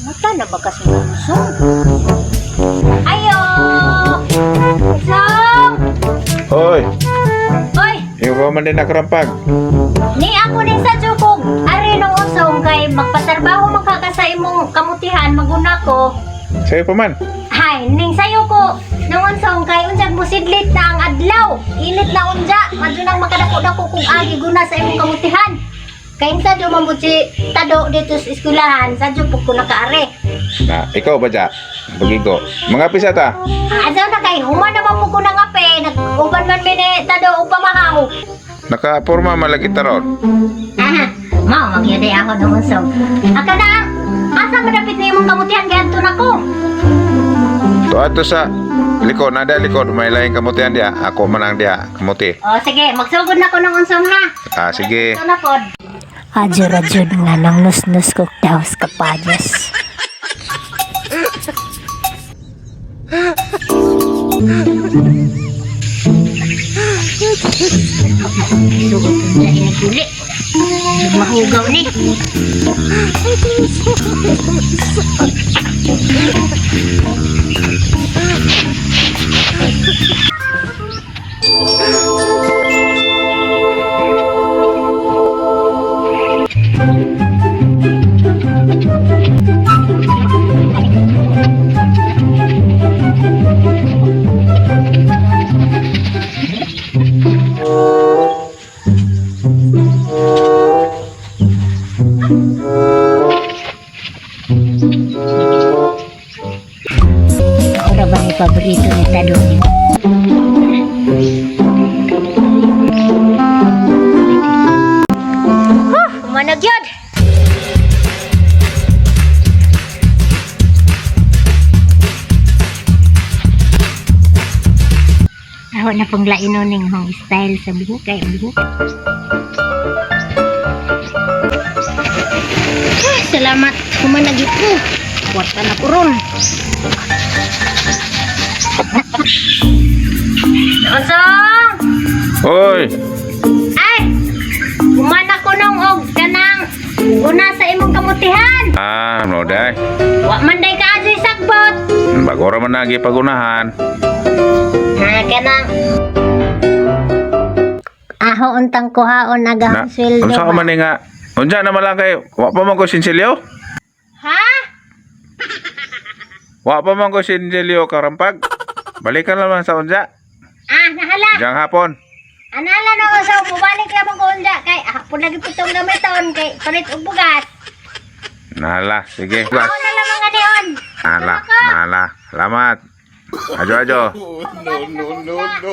Mata na ba kasi usong? Ayo! Usong! Hoy, Oy! ikaw man din nakarampag. Ni ako ni sa jukog. Ari nung usong kay magpatarbaho man ka ka sa imong kamutihan maguna ko. Sa'yo pa man. Hay, ning sayo ko. Nung unsong kay unsag musidlit na ang adlaw. Init na unja. Madyo nang makadako-dako kung agi guna sa imong kamutihan. Kay unsa do man pud si Tado dito sa eskwelahan, sadyo pud ko nakaari. Na, ikaw ba dya? Bagigo. Mga pisa ta. Ah, Asaw na kay human naman po ko nangape, nag-uban man mi ni Tado og pamahaw. Nakapurma malagi taron. Aha, mao magyud ako nung unsong. Aka na, asa madapit na imong kamutihan kay adto na ko. Tuadto sa likod, nada likod. May laing kamutihan diya. Ako man ang diya, kamuti. O sige, magsugod na ko ng unsong ha. Ah, sige. Ito na pod. Adyo radyod nga nang nus-nus kog daos kapanyas. Sugot na iniguli. Mahugaw ni. Ora ba ni paborito ni Tado? Huh, umanag yun! Ako na pong laino ning hong style sa buhok kay buhok. Ah, salamat humanag yun ko. Kwarta na ko ron. Osong! Hoy, Ay! Umana ko nung og kanang una sa imong kamutihan. Ah, no day. Wa man day ka ajoy sagbot. Bago ra man nagi pagunahan. Ha kanang Aho untang kuhaon Na, agahang sweldo. unsa ka ba? man ni nga? Unsa na man lang kay wa pa man ko sinsilyo? Ha? Wa pa man ko sinsilyo karampag. Balikan naman sa unja. Ah, nahala. Diyang hapon. Anala no so mubalik lamang ko unja kay hapon lagi putong gamiton kay palit og bugas. Nala, sige. Ako na lamang anion. Nala, nala. Salamat. Ajo, ajo. No, no, no, no.